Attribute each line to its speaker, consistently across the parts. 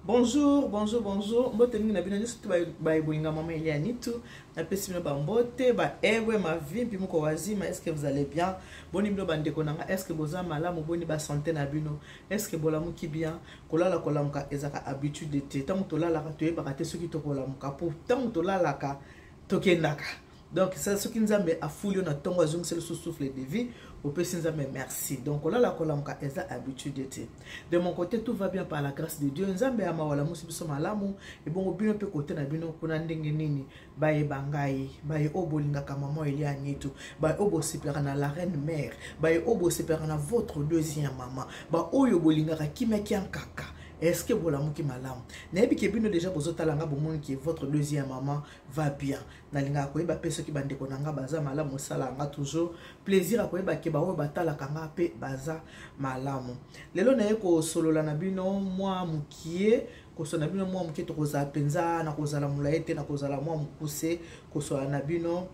Speaker 1: Bonjour, bonjour, bonjour. Mbote mingi na bino nyonso to baye bolinga mama Elia Nitu. Napesi bino ba mbote, ba ewe ma vie mpi moko wazima. Est-ce que vous allez bien? Boni bino ba ndeko na nga, est-ce que boza malamu boni ba santé na bino? Est-ce que bolamuki bien? Kolala kolamuka ezaka habitude te. Tango tolalaka toyebaka te soki tokolamuka po tango tolalaka tokendaka. Donc ça soki Nzambe afuli yo na tongo azongisi lisusu souffle de vie, opesi Nzambe merci. Donc kolala kolamuka eza habitude te. De mon côté tout va bien par la grâce de Dieu. Nzambe ya mawa lamusi biso malamu ebongo bino pe côté na bino kuna ndenge nini baye bangai baye oyo bolingaka maman Elia Nitu baye oyo bosepelaka na la reine mère baye oyo bosepelaka na votre deuxième maman ba oyo bolingaka kimia kia nkaka. Est-ce que bolamuki malamu? Nayebi ke bino déjà bozotala nga bomoni ke votre deuxième maman va bien. Nalingaka koyeba mpe soki bandeko na nga baza malamu, esalaka nga toujours plaisir ya koyeba ke baoyo batalaka nga mpe baza malamu. Lelo naye kosolola na bino mwa mokie, kosolola na bino mwa mokie, tokozala mpenza na kozala molaye te, na kozala mwa mokuse kosolola na bino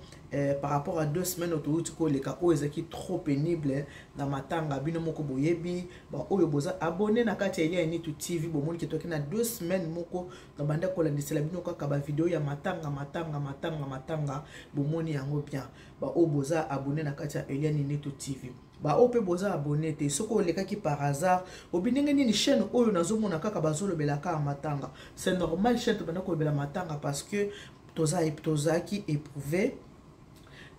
Speaker 1: par rapport à 2 semaines oyo touti koleka, oyo ezalaki trop pénible na matanga. Bino moko boyebi, baoyo boza abonné na kati ya Elia Nitu TV, bomoni ke toki na 2 semaines moko na banda kolandisela bino kaka ba video ya matanga, matanga, matanga, matanga, bomoni yango bien. Ba oyo boza abonné na kati ya Elia Nitu TV, ba oyo pe boza abonné te, soki olekaki par hasard obi ndenge nini chaîne oyo nazomona kaka bazolobela kaka matanga, c'est normal, chaîne tobanda kolobela matanga parce que tozalaki éprouvé.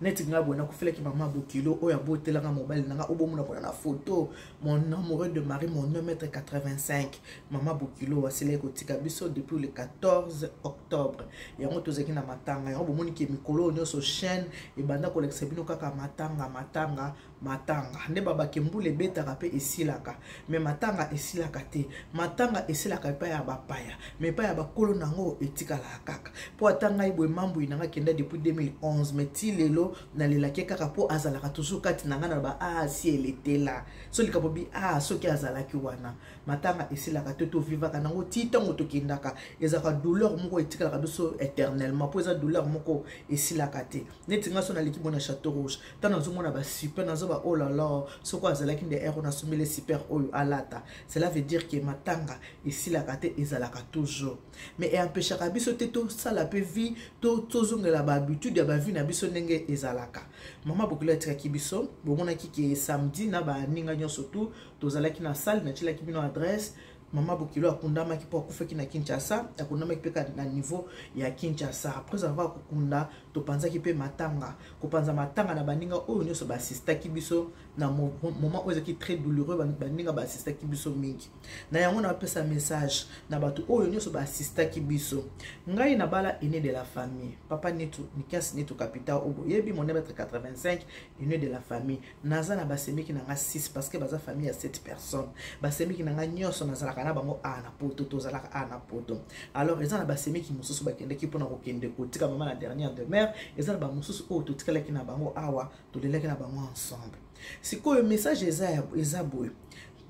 Speaker 1: Neti nga boye nakufelaki mama bokilo oyo abotelanga mobali na nga oyo bomona kuna na photo, mon amoureux de mari, mon un mètre quatre-vingt-cinq. Mama bokilo asilaki kotika biso depuis le 14 octobre. Yango tozalaki na matanga, yango bomoni ke mikolo oyo nyonso chaîne ebanda kolakisa bino kaka matanga, matanga, matanga. Nde babake mbula ebetaka mpe esilaka, me matanga esilaka te. Matanga esilaka epai ya bapaya, me epai ya bakolo nango etikalaka kaka. Mpo ata ngai boye mambui na ngai kenda depuis 2011, me ti lelo nalelaki kaka mpo azalaka toujours kati na ngai na ba, ah, si elle était là. So likambo bi, ah, soki azalaki wana. Matanga esilaka te, tovivaka nango ti ntango tokendaka. Ezalaka douleur moko etikalaka biso éternellement, mpo eza douleur moko esilaka te. Neti nga so naleki bona Château Rouge, ntango nazomona ba super, nazoba oh là là, soko azalaki nde ero nasombele super oyo alata. Cela veut dire que matanga esilaka te, ezalaka toujours, mais eempêchaka biso te tosala mpe vie, tozongela ba habitude ya ba vie na biso ndenge ezalaka. Mama bokilo atikaki biso, bomonaki ke samedi na baninga nyonso tu tozalaki na salle, natielaki bino adresse. Mama bokilo akundamaki mpo akufaki na Kinshasa, akundamaki mpe na niveau ya Kinshasa. Après avoir kokunda, topanzaki mpe matanga, kopanza matanga na baninga oyo nyonso baasistaki biso na moment oyo ezalaki très douloureux. Baninga baasistaki biso mingi na yango, napesa message na bato oyo nyonso baasistaki biso. Ngai nabala aîné de la famille, papa Nitu Nikias Nitu Capital, oyo boyebi, mon mètre 85, aîné de la famille. Naza na basemeki na nga 6 parce que baza famille ya 7 personnes. Basemeki na nga nyonso nazalaka na bango a na poto, tozalaka a na poto. Alors eza na basemeki mosusu bakendaki mpona kokende kotika mama na dernière demeure, eza na bamosusu oyo totikalaki na bango awa, tolelaki na bango ensemble. Sikoyo message eza boye,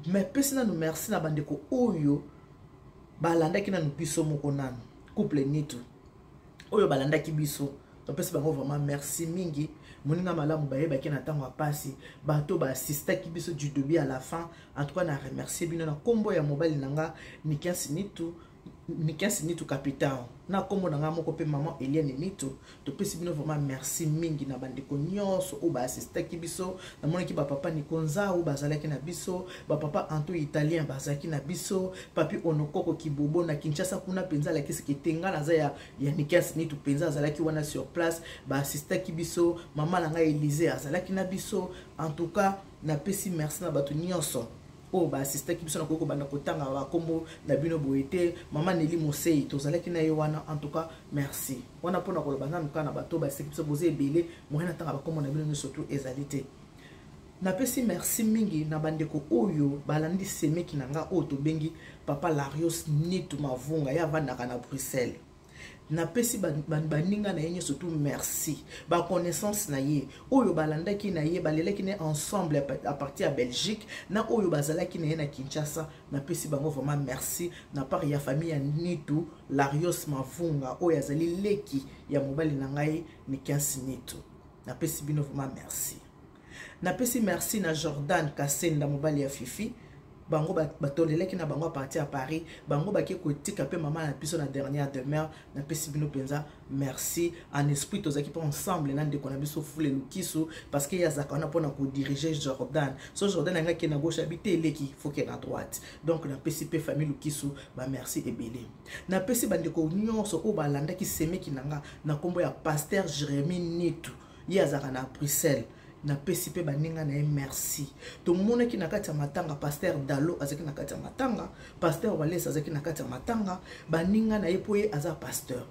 Speaker 1: mais pesi nanu merci na bandeko oyo balandaki nanu biso moko, nanu couple Nitu oyo balandaki biso, topesi bango vraiment merci mingi. Moninga malamu bayebaki na ntango ya pasi, bato baasistaki biso du début à la fin. En tout cas na remercier bino na nkombo ya mobali na nga Nikias Nitu, Nikias Nitu Capital, na nkombo na nga moko mpe mama Eliane Nitu. Topesi bino vraiment merci mingi na bandeko nyonso oyo baasistaki biso. Namonaki bapapa Niko Nzau bazalaki na biso, bapapa Anto Italien bazalaki na biso, papi Onokoko Kibobo na Kinshasa kuna mpenza alakisaki ete nga naza ya Nikias Nitu mpenza, azalaki wana sur place, baasistaki biso. Mama na ngai Elise azalaki na biso. En tout cas napesi merci na bato nyonso oyo baasistaki biso. Nakoki kobanda kotanga bakombo na bino boye te. Mama Neli Mosei tozalaki na ye wana. En tout cas merci wana mpona koloba nanu kaka na bato baasistaki biso, boza ebele, moyen natanga bakombo na bino nyonso tu ezali te. Napesi merci mingi na bandeko oyo balandi semeki na nga oyo tobengi papa Larios Nitu Mavunga, ye avandaka na Bruxelles. Napesi baninga na ye nyonso tu merci, baconnaissance na ye oyo balandaki na ye, balelaki na ye ensemble à partir ya Belgique, na oyo bazalaki na ye na Kinshasa. Napesi bango vraiment merci na part ya famille ya Nitu Larios Mavunga oyo azali leki ya mobali na ngai Nikias Nitu. Napesi bino vraiment merci. Napesi merci na Jordan Kasenda, mobali ya Fifi. Bango batolelaki na bango apartir ya Paris, bango bake kotika mpe mama na biso na dernière demeure. Napesi bino mpenza merci. En esprit tozalaki mpe ensemble na ndeko na biso Fule Lukisu, parce que ye azalaka wana mpona kodirige Jordan. So Jordan angaki na gauche, abi te, eleki foke na droite. Donc napesi mpe famille Lukisu bamerci ebele. Napesi bandeko nyonso oyo balandaki semeki na nga na nkombo ya Pasteur Jérémi Nitu, ye azalaka na Bruxelles. Napesi mpe baninga na ye merci. Tomonaki na kati ya matanga, Pasteur Dalo azalaki na kati ya matanga, Pasteur Wales azalaki na kati ya matanga, baninga na ye, mpo ye aza pasteur.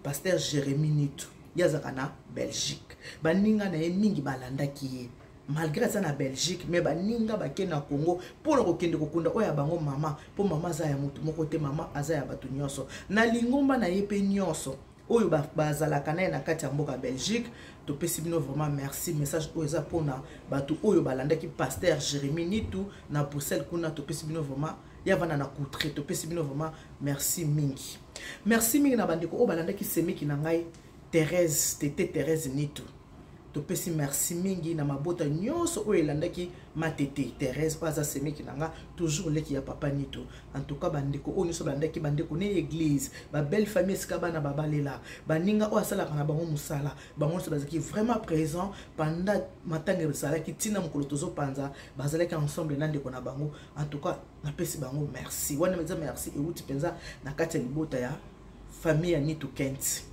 Speaker 1: Pasteur Jérémi Nitu, ye azalaka na Belgique, baninga na ye mingi balandaki ye malgré aza na Belgique, mais baninga bake na Congo mpona kokende kokunda oyo ya bango mama, mpo mama aza ya motu moko te, mama aza ya bato nyonso na lingomba na ye mpe nyonso oyo bazalaka na ye na kati ya mboka Belgique. Topesi bino vraiment merci. Message oyo eza mpona bato oyo balandaki Pasteur Jérémi Nitu na Bruxelles kuna. Topesi bino vraiment, ya vanda na Coutre, topesi bino vraiment merci mingi. Merci mingi na bandeko oyo balandaki semeki na ngai Thérèse, tete Thérèse Nitu. Topesi merci mingi na mabota nyonso oyo elandaki matete Thérèse, oyo aza semeki na nga, toujours leki ya papa Nitu. En tout cas, bandeko oyo nyonso balandaki, bandeko ne église, babelle famille, esika bana babalela, baninga oyo asalaka na bango mosala, bango nyonso bazalaki vraiment présent pendant matanga ezalaki ntina mokolo tozopanza, bazalaki ensemble na ndeko na bango. En tout cas, napesi bango merci wana eza merci euti mpenza na kati ya libota ya famille ya Nitu Kent.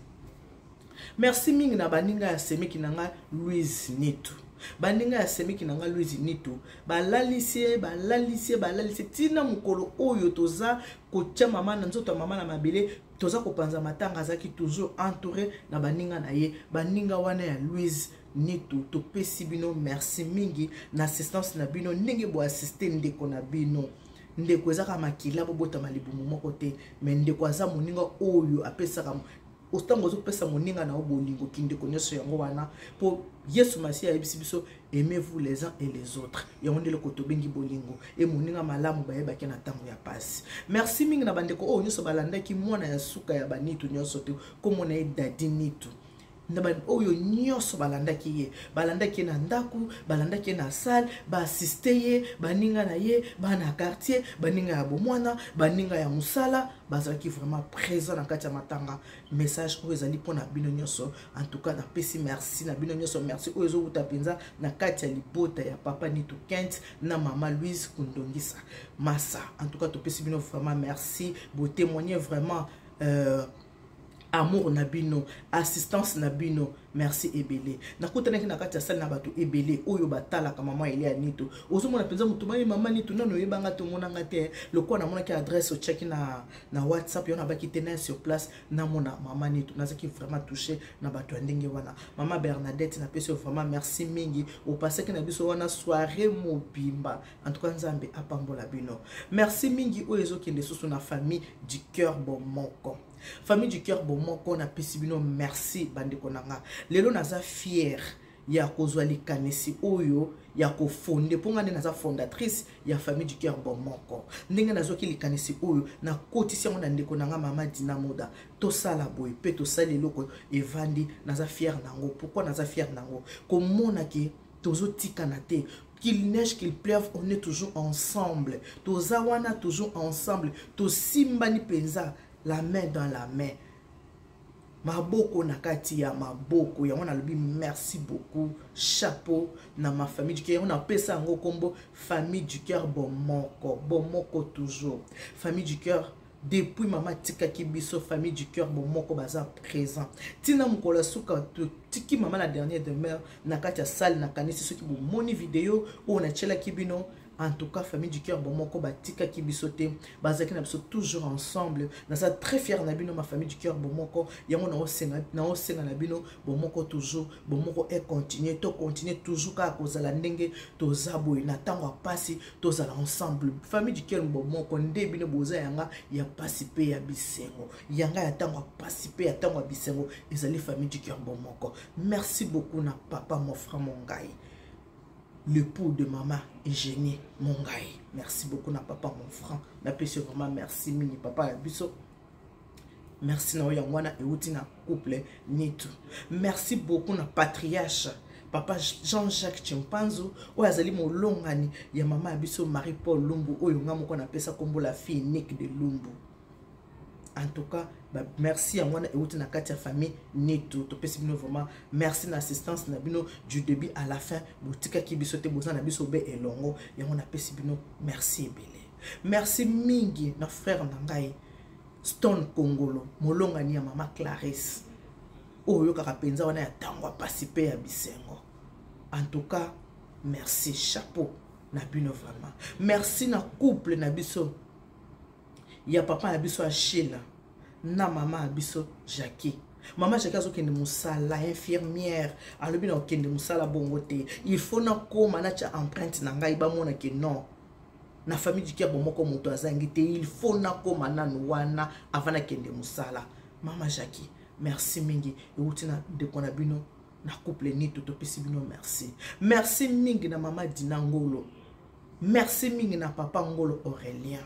Speaker 1: Merci mingi na baninga ya semeki na nga Louise Nitu. Baninga ya semeki na nga Louise Nitu balalisi ye, balalisi ye, balalisi ye ntina mokolo oyo toza kotia mama na nzoto ya mama na mabele, toza kopanza matanga, azalaki toujours entouré na baninga na ye. Baninga wana ya Louise Nitu, topesi bino merci mingi na assistance na bino, ndenge boassiste ndeko na bino. Ndeko ezaka makila, bobotama libumu moko te, mais ndeko aza moninga oyo apesaka ntango ozopesa moninga na yo bolingo, kindeko nyonso yango wana, mpo Yesu Masiya ayebisi biso: "Aimez-vous les uns et les autres." Yango nde eloko tobengi bolingo e moninga malamu bayebaki na ntango ya pasi. Merci mingi na bandeko oyo nyonso balandaki mwana ya suka ya Banitu nyonso te, komona ye Dadi Nitu, na oyo nyonso balandaki ye, balandaki ye na ndako, balandaki ye na salle, baassiste ye, baninga na ye, bana ya quartier, baninga ya bomwana, baninga ya mosala, bazalaki vraiment présent na kati ya matanga. Message oyo ezali mpona bino nyonso. En tout cas, napesi merci na bino nyonso. Merci oyo ezowuta mpenza na kati ya libota ya papa Nitu Kent na mama Louise Kundongisa Masa. En tout cas, topesi bino vraiment merci. Botémoigne vraiment amour na bino, assistance na bino, merci ebele. Nakutanaki na kati ya salle na bato ebele oyo batalaka mama Elia Nitu. Ozomona mpenza motu baye mama Nitu, nano oyebanga te, omonanga te. Lokola namonaki adresse otiaki na WhatsApp yo, nabaki te na sur place namona mama Nitu. Nazalaki vraiment touché na bato ya ndenge wana. Mama Bernadette, napesi yo vraiment merci mingi, opasaki na biso wana soirée mobimba. En tout cas, Nzambe apambola bino. Merci mingi oyo ezokende susu na famille du cœur Bomoko. Famille du cœur Bomoko, napesi bino merci, bandeko na nga. Lelo naza fière ya kozwa likanisi oyo ya kofonde, mpo nga nde naza fondatrice ya famille du cœur Bomoko. Ndenge nazwaki likanisi oyo, nakotisi yango na ndeko na nga mama Dina Moda, tosala boye mpe tosali eloko evandi. Naza fière nango. Pourquoi naza fière nango? Komona ke tozotikana te, qu'il neige, qu'il pleuve, on est toujours ensemble. Toza wana toujours ensemble, tosimbani mpenza, la main dans la main, maboko na kati ya maboko. Yango nalobi merci beaucoup, chapeau na ma famille du cœur. Yango napesa yango nkombo famille du cœur Bomoko. Bomoko toujours, famille du cœur. Depuis mama atikaki biso, famille du cœur Bomoko baza présent ntina mokolo ya suka totiki mama na dernière demeure na kati ya salle. Nakanisi soki bomoni video oyo natielaki bino. En tout cas, famille du cœur Bomoko batikaki biso te, bazalaki na biso toujours ensemble. Naza très fier na bino, ma famille du cœur Bomoko. Yango naosenga na bino bomoko toujours, bomoko econtinue, tocontinue toujours kaka kozala ndenge toza boye. Na ntango ya pasi, tozala ensemble. Famille du cœur Bomoko nde bino boza yanga ya pasi mpe ya bisengo, yanga ya ntango ya pasi mpe ya ntango ya bisengo ezali famille du cœur Bomoko. Merci beaucoup na papa mon frère Mongai, l'époux de maman Eugénie Mongai. Merci beaucoup na papa mon frère. Napesi vraiment merci mingi, papa ya biso. Merci na oyo yango wana euti na couple Nitu. Merci beaucoup na patriarche. Papa Jean-Jacques Chimpanzu oyo azali molongani ya mama ya biso Marie-Paul Lumbu oyo nga moko napesa kombo la fille unique de Lumbu. En tout cas, ba merci yango wana euti na kati ya famille Nitu. Topesi bino vraiment merci na assistance na bino du début à la fin. Botikaki biso te, boza na biso be elongo. Yango napesi bino merci ebele. Merci mingi na frère na ngai Stone Kongolo, molongani ya mama Clarisse. Oyo oyokaka mpenza wana ya ntango ya pasi mpe ya bisengo. En tout cas, merci, chapeau na bino vraiment. Merci na couple na biso ya papa na biso Achille na mama ya biso Jackie. Mama Jackie azokende mosala infirmière, alobi na okende mosala bongo te, il faut nakoma natya empreinte na ngai bamona ke non na famille du cœur bomoko moto azangi te, il faut nakoma nanu wana avant nakende mosala. Mama Jackie, merci mingi euti na ndeko na bino na couple Nitu, topesi bino merci. Merci mingi na mama Dina Ngolo, merci mingi na papa Ngolo Aurélien,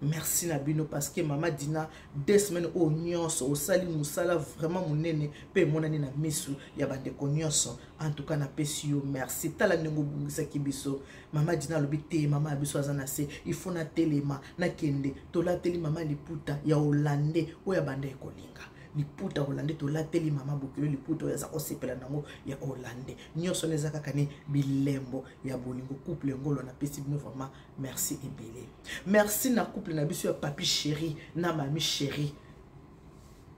Speaker 1: merci na bino parce que mama Dina 2 semaines oyo nyonso osali mosala vraiment monene mpe emonani na misu ya bandeko nyonso. En tout cas napesi yo merci. Tala ndenge obungisaki biso. Mama Dina alobi te, mama ya biso aza na se, il faut natelema nakende. Tolateli mama liputa ya hollandais oyo abanda ekolinga liputa hollandais, tolateli mama bokilo liputa oyo aza kosepela nango ya hollandais. Nyonso eza kaka ni bilembo ya bolingo. Couple Ngolo napesi bino vraiment merci ebele. Merci na couple na biso ya papi chéri na mami chéri.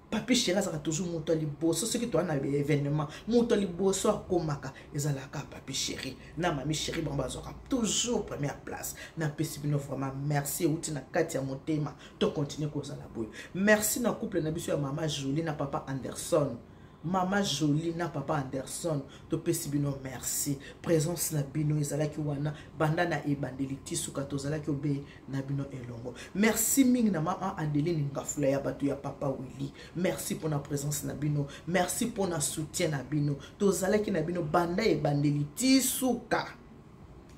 Speaker 1: Papi chéri azalaka toujours moto ya liboso soki toza na événement, moto ya liboso akomaka ezalaka papi chéri na mami chéri, bango bazwaka toujours première place. Napesi bino vraiment merci euti na kati ya motema, to continue kozala boye. Merci na couple na biso ya mama Jolie na papa Anderson. Mama Jolie na papa Anderson, topesi bino merci. Présence na bino ezalaki wana banda na ebandeli ti suka, tozalaki obe na bino elongo. Merci mingi na mama Adeline Ngafula ya bato ya papa Willy. Merci pona présence na bino, merci pona soutien na bino. Tozalaki na bino banda ebandeli ti suka.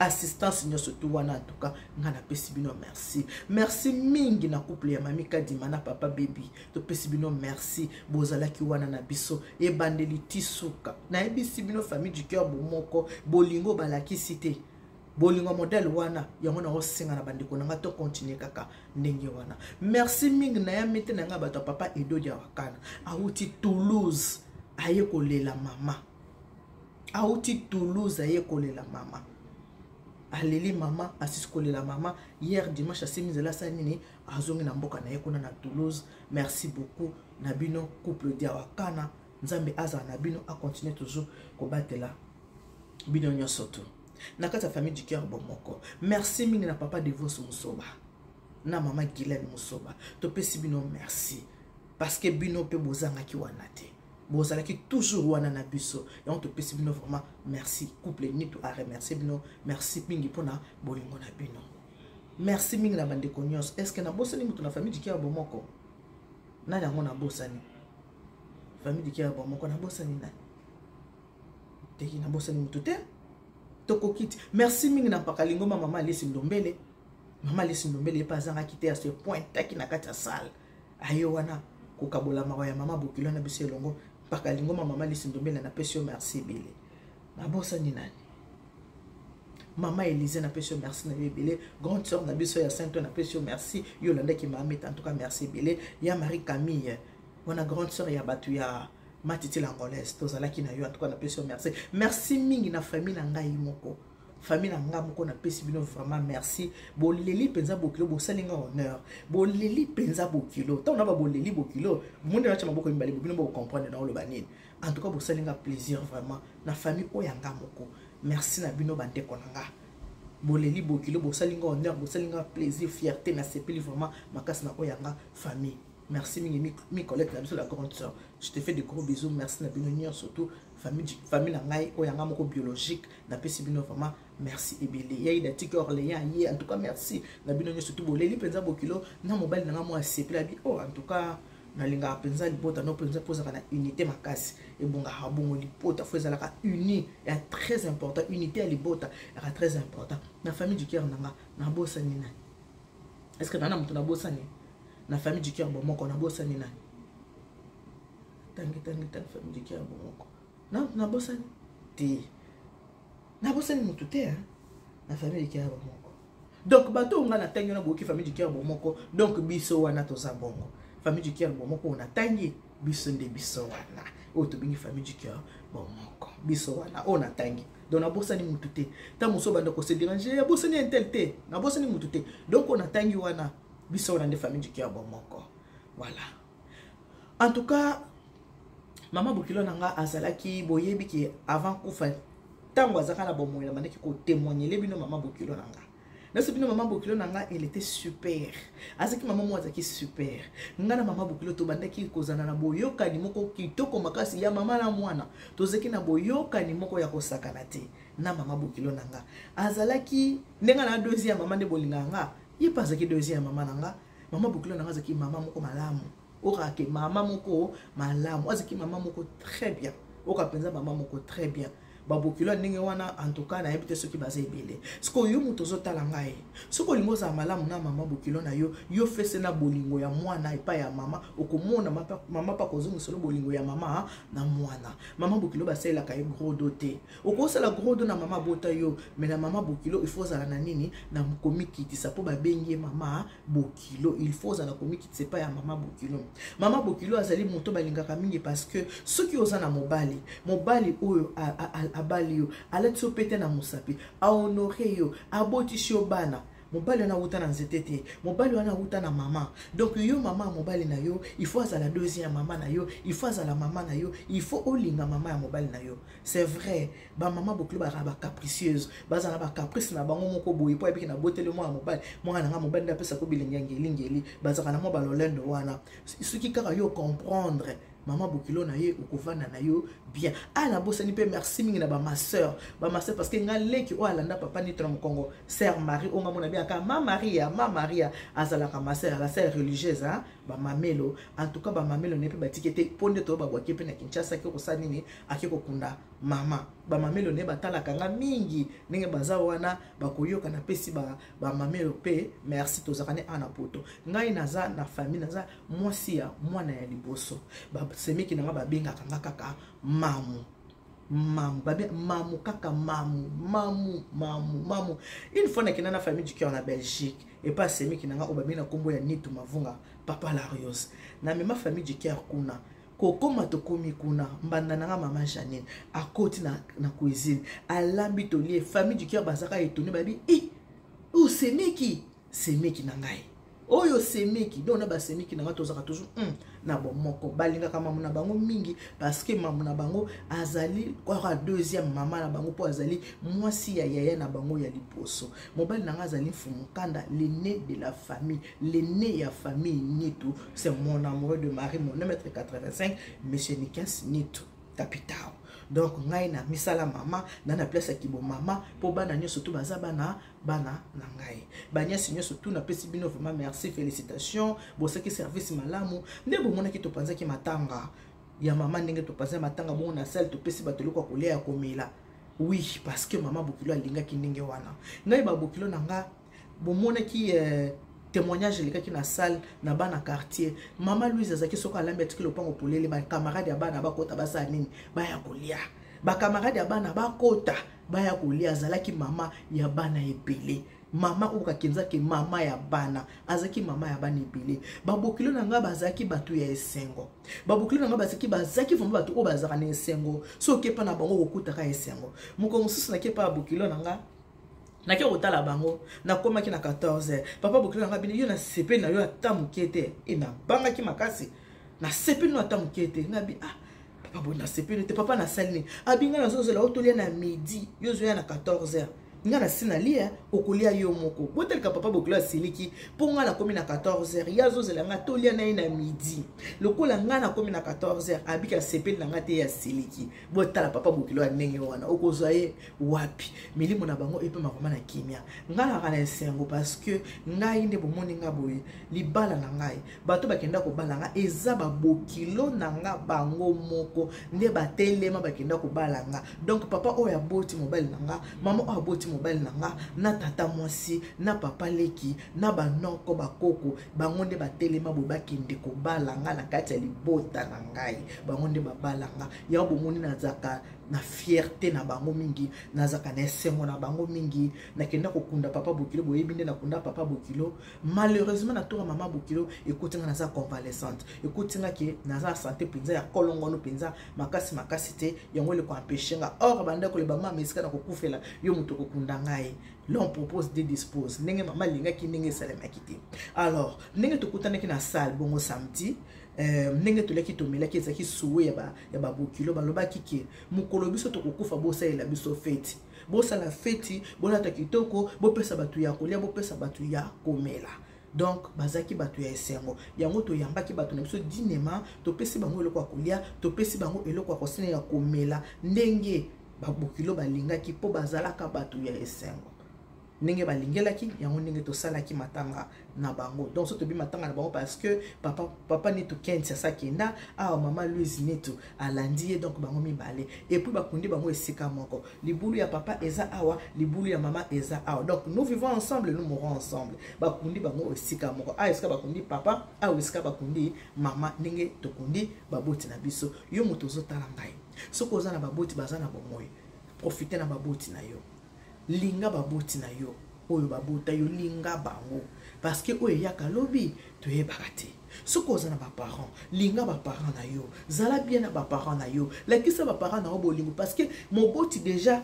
Speaker 1: Assistance nyonso tu wana, en tout cas nga napesi bino merci. Merci mingi na couple ya mami Kadima na papa Baby, topesi bino merci, bozalaki wana na biso ebandeli ti suka. Nayebisi bino famille du cœur bomoko, bolingo balakisi te, bolingo modèle wana yango naosenga na bandeko na nga to continue kaka ndenge wana. Merci mingi na ya mete na nga bato ya papa Edo Diawakana, awuti Toulouse aye kolela mama, awuti Toulouse aye kolela mama, aleli mama, asisi kolela mama hier dimanche, asimi nzela asali nini, azongi na mboka na ye kuna na Toulouse. Merci beaucoup na bino couple Diawakana, Nzambe azala na bino, a continue toujours kobatela bino nyonso tu na kati ya famille du cœur bomoko. Merci mingi na papa Devos Musoba na mama Guylaine Musoba, topesi bino merci parce que bino pe bozangaki wana te, bozalaki toujours wana na biso, yango topesi bino vraiment merci. Couple Nitu a remercier bino, merci mingi mpona bolingo na bino. Merci mingi na bandeko nyonso. Est-ce que nabosani moto na famille du cœur bomoko? Nani yango nabosani? Famille du cœur bomoko nabosani nani? Teki nabosani moto te, tokoki te. Merci mingi na mpaka lingoma mama Alice Ndombele. Mama Alice Ndombele ye mpe azangaki te, ase pointaki na kati ya salle aye wana kokabola mawa ya mama bokilo na biso elongo. Mpaka lingoma mama Alice Ndombele napesi yo merci ebele. Nabosani nani? Mama Elise napesi yo merci na yo ebele. Grande sœur na biso ya Saint napesi yo merci, yo olandaki mama Meta, en tout cas merci ebele. Ya Marie Camille wana grande sœur ya bato ya Matiti l'Angolaise, tozalaki na yo, en tout cas napesi yo merci. Merci mingi na famille na ngai moko, famille na nga moko napesi bino vraiment merci. Boleli mpenza bokilo, bosali nga honneur, boleli mpenza bokilo. Ntango na ba boleli bokilo, monde natya maboko mibale, bino bocomprendre na oloba nini. En tout cas bosali nga plaisir vraiment na famille oyo ya nga moko. Merci na bino bandeko na nga, boleli bokilo, bosali nga honneur, bosali nga plaisir, fierté, nasepeli vraiment makasi na oyo ya nga famille. Merci mingi mi Colette na biso la grande sœur, je te fais de gros bisous. Merci na bino nyonso surtout famille na ngai oyo ya nga moko biologique, napesi bino vraiment merci ebele. Ya Ida Tiki Orléans ye, en tout cas merci na bino nyonso surtout boleli mpenza bokilo na mobali na nga mwa asepeli abi oh, en tout cas nalingaka mpenza libota no mpenza mpo ezalaka na unité makasi, ebongaka bongo libota fo ezalaka uni, ya très important, unité ya libota yaka très important. Na famille du cœur na nga nabosani nani? Est-ce que na moto nabosani na famille du cœur bomoko? Nabosani nani? Tangi tangi tangi, famille du cœur bomoko nabosani te. te. Nabosani mutu te, hein? Na famille du cœur bomoko. Donc bato oyo ngai natangi wana boyoki famille du cœur bomoko, donc biso wana toza bongo. Famille du cœur bomoko oyo natangi, biso nde biso wana oyo tobengi famille du cœur bomoko, biso wana oyo natangi. Donc nabosani mutu te. Ntango mosusu obanda kose déranger, abosani un tel te, nabosani mutu te. Donc oyo natangi wana, biso wana nde famille du cœur bomoko. Voilà. En tout cas, mama bokilo na nga azalaki, boyebi ke avant kufa, ntango azalaka na bomoi, na bandaki kotémoignele bino mama bokilo na nga. Naso bino mama bokilo na nga, elle était super. Azalaki mama moko azalaki super. Nga na mama bokilo tobandaki kozala na boyokani moko kitoko makasi ya mama na mwana. Tozalaki na boyokani moko ya kosakana te na mama bokilo na nga. Azalaki ndenge na deuxième mama nde bolingaka nga, ye mpe azalaki deuxième mama na nga. Mama bokilo na nga azalaki mama moko malamu, okake mama moko malamu, azalaki mama moko très bien, oka mpenza mama moko très bien. Babokilo ya ndenge wana, en tout cas nayebi te soki baza ebele. Sikoyo yo moto ozotala ngai, soki olingi ozala malamu na mama bokilo na yo, yo fese na bolingo ya mwana epai ya mama, okomona mama mpa kozongiselo bolingo ya mama na mwana. Mama bokilo basalelaka ye gros dos te. Okosala gros dos na mama abota yo, mais na mama bokilo il faut ozala na nini, na komikitisa, mpo babengi ye mama bokilo. Il faut ozala komikitisa epai ya mama bokilo. Mama bokilo azali moto balingaka mingi, parce que soki oza na mobali, mobali oyo abali yo, alati yo pete na mosapi, ahonore yo, abotisi yo bana, mobali wana awuta na nzete te, mobali wana awuta na mama. Donc yo mama ya mobali na yo, il faut azala deuxième mama na yo, il faut azala mama na yo, il faut olinga mama ya mobali na yo. C'est vrai, bamama bokilo bazala bacapricieuse, bazala bacaprice na bango moko boye, mpo ayebiki naboteli mwana mobali, mwana na nga mobali nde apesako bilengi ya ngelingeli. Bazalaka na mwa balolendo wana. Soki kaka yo comprendre mama bokilo na ye, okovanda na yo bien. A nabosani mpe, merci mingi na bamasœur, bamasœur, parce que nga leki oyo alanda papa Nito na mokongo, sœur Marie, oyo nga mona biaka ma Maria, ma Maria azalaka ma sœur, la sœur religieuse, hein? Bamamelo, en tout cas bamamelo ne mpe batiki te, mpo nde toyo babwaki mpe na Kinshasa, ake kosala nini, ake kokunda mama. Bamamelo ne batalaka nga mingi ndenge baza wana, bakoyoka napesi bamamelo mpe merci. Tozalaka ne awa na poto. Ngai naza na famille, naza mwasi ya mwana ya liboso. Basemeki na nga babengaka nga kaka mamu, mamu, babe mamu, kaka mamu, mamu, mamu, mamu. Une fois nakenda na famille du cœur na Belgique, epa asemeki na nga oyo babengi na nkombo ya Nitu Mavunga, papa Larios, namema famille du cœur kuna. Kokoma tokomi kuna, mbanda na nga mama Janine akoti na cuisine, alambi, tolie. Famille du cœur bazaka étonné, babi i oyo semeki, semeki na ngai oyo semeki. Donc na basemeki na ngai tozalaka toujours na bomoko. Balingaka mamu na bango mingi, parce que mamu na bango azali kaka deuxième mama na bango, mpo azali mwasi ya yaya na bango ya liboso. Mobali na ngai azali Mfumu Kanda, l'aîné de la famille, l'aîné ya famille Nitu. C'est mon amoureux de mari, mon 1m85, monsieur Nikens Nitu Capitao. Donc ngai na misala mama na place ya kibo mama, mpo bana nyonso tu baza bana, bana na ngai, banyasi nyonso tu napesi bino vraiment merci, félicitation, bosaki service malamu. Nde bomonaki topanzaki matanga ya mama, ndenge topanzaki matanga bongo na salle, topesi bato eloko ya kolia, ya komela. Oui, parce que mama bokilo alingaki ndenge wana. Ngai babokilo na nga, bomonaki témoignage elekaki na salle na bana quartier. Mama Louise azalaki, soki alambi, atiki lopango polele, bacamarade ya bana bakota, basala nini, baya kolia. Bacamarade ya bana bakota, baya kolia. Azalaki mama ya bana ebele, mama oyo kakenzaki mama ya bana, azalaki mama ya bana ebele. Babokilo na ngai bazalaki bato ya esengo. Babokilo na ngai bazalaki vraiment bato oyo bazalaka na esengo. Soki okepa na bango, okokutaka esengo. Mokolo mosusu nakepa ya bokilo na ngai, nake kotala bango, nakomaki na 14 heures. Papa bokilo na ngai bino yo, nasepeli na yo ata moke te. E nabangaki makasi, nasepeli no ata moke te. Ngabi: "Ah papa, boye nasepeli te. Papa, nasali nini?" Abi: "Ngai nazozela otolia na midi, yo ozoya na 14 heures. Ngai nasi nalia, okolia yo moko." Boteleka papa bokilo asiliki, mpo ngai nakomi na 14 heures, ye azozela ngai tolia na ye na midi. Lokola ngai nakomi na 14 heures, abiki asepeli na ngai te, ye asiliki. Botala papa bokilo ya ndenge wana, okozwa ye wapi? Milimo na bango epema vraiment na kimia. Ngai naka na esengo, parce que ngai nde bomoni nga boye, libala na ngai, bato bakenda kobala nga eza babokilo na nga bango moko nde batelema bakenda kobala nga. Donc papa oyo aboti mobali na nga, mama oyo aboti mobali na nga, na tata mwasi, na papa leki, na banoko, bakoko, bango nde batelema boye bakende kobala nga na kati ya libota na ngai. Bango nde babala nga. Yango bomoni nazalaka na fierté na bango mingi, nazalaka na esengo na bango mingi. Nakenda kokunda papa bokilo, boyebi nde nakunda papa bokilo. Malheureusement, na tour ya mama bokilo ekoti nga naza convalescente, ekoti nga ke naza na santé mpenza ya kolongono mpenza makasi makasi te, yango eleko empêche nga. Or bandeko le bamama, esika na kokufela yo moto okokunda ngai, l'homme propose, Dieu dispose. Ndenge mama alingaki, ndenge esalemaki te. Alors ndenge tokutanaki na salle bongo samedi, ndenge toliaki, tomelaki, ezalaki souhait ya babokilo. Balobaki ke mokolo biso tokokufa, bosalela biso feti, bosala feti, bolata kitoko, bopesa bato ya kolia, bopesa bato ya komela. Donc bazalaki bato ya esengo. Yango toyambaki bato na biso dinema, topesi bango eloko ya kolia, topesi bango eloko ya kosala, ya komela, ndenge babokilo balingaki, mpo bazalaka bato ya esengo. Ndenge balingelaki yango, ndenge tosalaki matanga na bango. Donc so tobi matanga na bango, parce que papa Nitu Kenti asakenda awa, mama Louise Nitu alandi ye. Donc bango mibale, et puis bakundi bango esika moko. Libulu ya papa eza awa, libulu ya mama eza awa. Donc nous vivons ensemble, nous mourons ensemble. Bakundi bango esika moko, awa esika bakundi papa, awa esika bakundi mama. Ndenge tokundi baboti na biso. Yo moto ozotala ngai, soki oza na baboti baza na bomoi, profite na baboti na yo, linga baboti na yo oyo babota yo, linga bango, parce que oyo eyaka lobi toyebaka te. Soki oza na baparent, linga baparent na yo, zala bien na baparent na yo, lakisa baparent na yo bolingo, parce que moboti déjà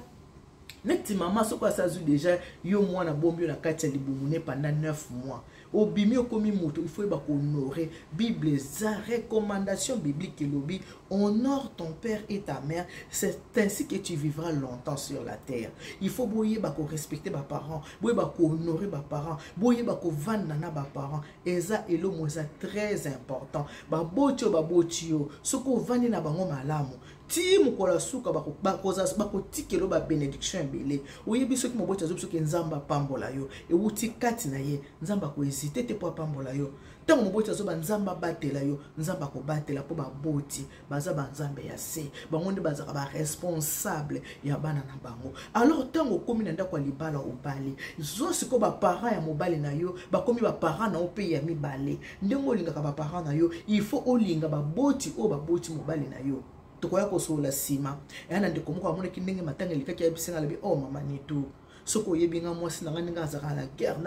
Speaker 1: neti mama, soki asi azwi déjà yo mwana, bombi yo na kati ya libumu ne pendant 9 mois, obimi, okomi moto, il faut yeba kohonorer. Bible eza recommandation biblique, elobi: "Honore ton père et ta mère, c'est ainsi que tu vivras longtemps sur la terre." Il faut boyeba korespecter baparent, boyeba kohonorer baparent, boyeba kovanda na baparent. Eza elomo eza très important. Baboti oyo baboti yo, soki ovandi na bango malamu ti mokolo ya suka, bakotikela yo babénédiction ebele. Oyebi, soki moboti azobi, soki Nzambe apambola yo, ewuti kati na ye, Nzambe akohésiter te mpo apambola yo. Ntango moboti azoba "Nzambe abatela yo", Nzambe akobatela, mpo baboti baza banzambe ya se. Bango nde bazalaka baresponsable ya bana na bango. Alors ntango okómi na ndako ya libala, obali, zwa sikoyo baparent ya mobali na yo, bakomi baparent na yo mpe ya mibale. Ndenge olingaka baparent na yo, il faut olinga baboti oyo baboti mobali na yo. Tokoya kosolola nsima. Eya na ndeko moko amonaki ndenge matanga elekaki, ayebisinga, alobi: "O oh, mama Nitu, soki oyebi nga mwasi na nga, ndenge azalaka na guerre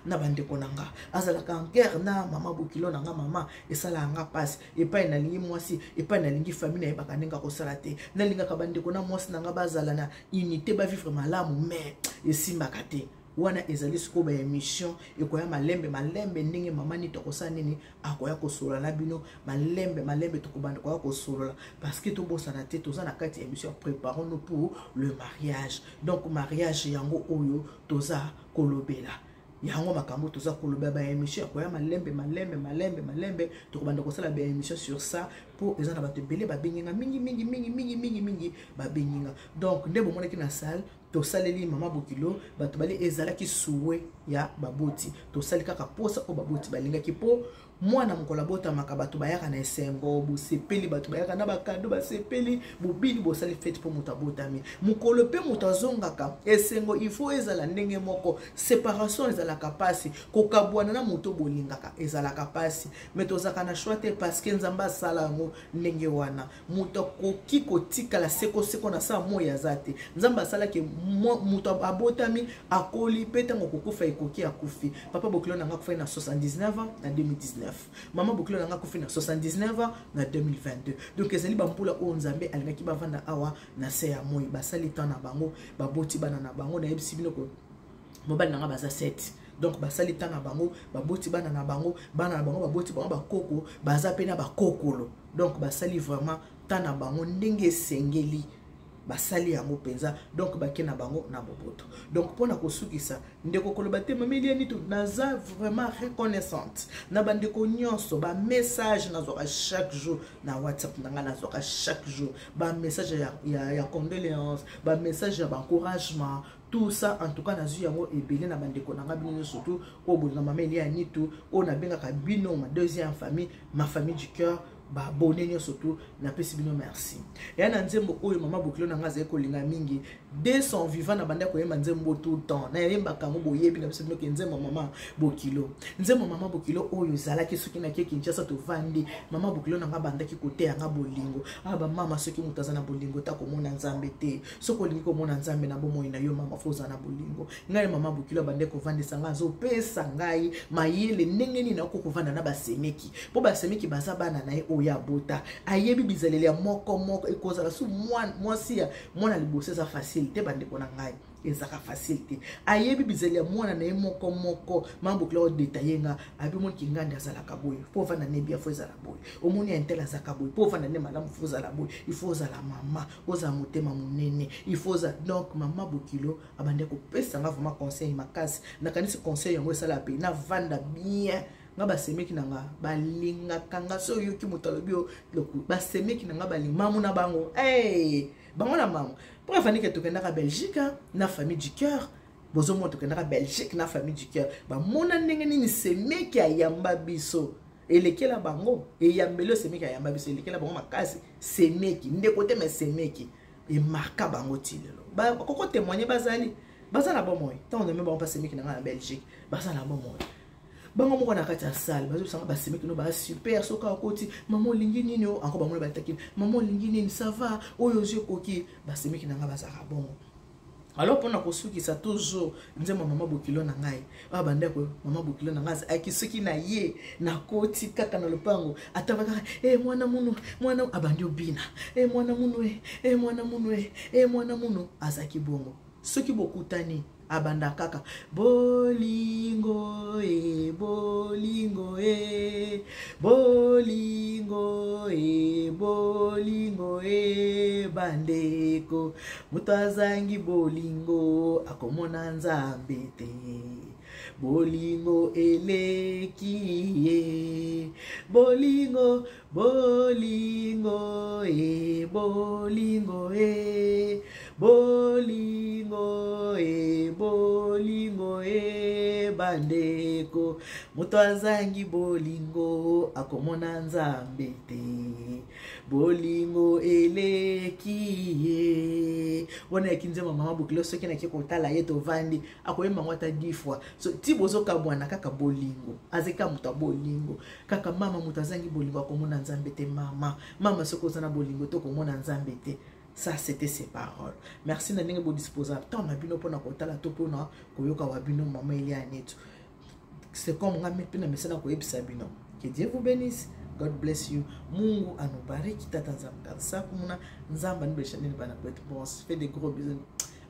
Speaker 1: na bandeko na nga, azalaka en guerre na mama bokilo na nga, mama, esalaka nga mpasi. Epai nalingi mwasi, epai nalingi famille, nayebaka ndenge akosala te. Nalingaka bandeko na mwasi na nga bazala na unité, bavivre malamu, mais esimbaka te." Wana ezali sikoyo baémission ekoya malembe malembe, ndenge mama nini tokosala nini, akoya kosolola na bino malembe malembe. Tokobanda koya kosolola, parce que tobosana te, toza na kati ya émission ya "Préparons nous pour le mariage". Donc mariage yango oyo toza kolobela yango, makambo toza koloba, baémission ya koya malembe malembe malembe malembe. Tokobanda kosala baémission sur ça, mpo eza na bato ebele babengi nga mingi mingi mingi mingi mingi mingi, babengi nga. Donc nde bomonaki na salle, tosaleli mama bokilo, bato bali, ezalaki souhait ya baboti. Tosali kaka posa oyo baboti balingaki, mpo mwana mokolo abotamaka, bato bayaka na esengo, bosepeli, bato bayaka na bacadeau, basepeli, bobili, bosali fête mpo moto abotami. Mokolo mpe moto azongaka, esengo il faut ezala ndenge moko. Séparation ezalaka mpasi, kokabwana na moto bolingaka ezalaka mpasi, mais tozalaka na choix te, parce que Nzambe asala yango ndenge wana. Moto akoki kotikala sekoseko na sa moi aza te. Nzambe asalaki moto abotami, akoli, mpe ntango kokufa ekoki, akufi. Papa bokilo na nga akufaki na 79 ans na 2019, mama bokilo na nga akufi na 79 ans na 2022. Donc ezali bambula oyo Nzambe alingaki bavanda awa na se ya moi. Basali temps na bango, baboti bana na bango. Nayebisi bino, mobali na nga baza 7. Donc basali temps na bango, baboti bana na bango, bana na bango baboti bango, bakoko baza mpe na bakokolo. Donc basali vraiment temps na bango ndenge esengeli, basali yango mpenza. Donc bake na bango na boboto. Donc mpona kosukisa, ndeko koloba te, mama Eliani to, naza vraiment reconnaissante na bandeko nyonso. Bamessage nazwaka chaque jour na WhatsApp na ngai, nazwaka chaque jour bamessage ya condoléance, bamessage ya baencouragement, tout ça. En tout cas nazwi yango ebele na bandeko na ngai, bino nyonso surtout oyo bolinga mama Eliani to, oyo nabengaka bino ma deuxième famille, ma famille du cœur. Baabone nyonso tu, napesi bino merci. Eya na nzembo oyo mama bokilo na ngai azali kolinga mingi de son vivant, na banda koyemba nzembo tout le temps, nayembaka yango. Boyebi na biso bino ke nzembo mama bokilo, nzembo mama bokilo oyo ezalaki soki nake Kinshasa, tovandi, mama bokilo na ngai bandaki koteya nga bolingo. Ah, bamama, soki moto aza na bolingo ta komona Nzambe te. Soki olingi komona Nzambe na bomoi na yo, mama, fo oza na bolingo. Ngai, mama bokilo abandaki kovandisa ngai, azopesa ngai mayele ndenge nini nakoki kovanda na basemeki, mpo basemeki baza bana na ye oyo abota, ayebi bizaleli ya moko moko. Ekozala su mwasi ya mwana liboso eza facile te, bandeko na ngai, ezalaka facile te. Ayebi bizali ya mwana na ye moko moko. Mama bokila odetaye nga, abi omoni kingandi azalaka boye, mpo ovanda ne bien fo ezala boye. Omoni ya intel azalaka boye, mpo ovanda nde malamu fo ozala boye. Il faut ozala mama, ozala motema monene, il faut ozala. Donc mama bokilo abandi kopesa nga vraiment conseil makasi. Nakanisi conseil yango esala mpe navanda bien. Nga basemeki na nga balingaka nga. So oyoki moto alobi yo basemeki na nga balingi mamu na bango, hey! Bango na mamu mpo afandike. Tokendaka Belgique na Famille du Cœur. Bozomona, tokendaka Belgique na Famille du Cœur, bamona ndenge nini semeki ayamba biso, elekela bango eyambeli oyo semeki ayamba biso, elekela bango makasi. Semeki ndeko te, me semeki emarka bango ti lelo. Bakoko témoigne, bazali, baza na bomoi. Ntango name bango basemeki na ngai na Belgique, baza na bomoi, bango moko na kati ya salle bazobisanga basemeki no baa super. Soki akoti, mama olingi nini? O anko bango bataki, mama olingi nini? Ça va, oyo ozwi ekoki. Basemeki na ngai bazalaka bongo. Alors, mpona kosukisa, toujours nzembo mama bokilo na ngai oyo bandeko. Mama bokilo na ngai azalaki, soki na ye nakoti kaka na lopango, ataba kaka e mwana munu, mwana abandi obina e mwana munu, e e mwana munu, e e mwana munu. Azalaki bongo. Soki bokutani, abanda kaka bolingo e bolingo e bolingo e bolingo e bandeko, moto azangi bolingo akomona Nzambe te. Bolingo eleki ye, bolingo, bolingo e bolingo e bolingo e bolingo e bandeko, moto azangi bolingo akomona Nzambe te. Bolingo eleki ye. Wana yaki nzembo mama bokilo. Soki nake kotala ye, tovandi, akoyemba yango ata 10 fois. So ti bozokabwana kaka bolingo. Azeka moto ya bolingo kaka. Mama, moto azangi bolingo akomona Nzambe te. Mama, mama, soki oza na bolingo te, okomona Nzambe te. Ça, c'était ses paroles. Merci na ndenge bodisposa temps na bino mpona kotala to mpona koyoka wa bino mama Elia Neto. C'est comme nga mpe na mesana koyebisa bino que Dieu vous bénisse. God bless you. Mungu anubariki. Tata Nzambe kansa kumuna, Nzambe anibesha nini bana kwetu. Bon, fait des gros bisous,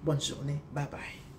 Speaker 1: bonne journée, bye bye.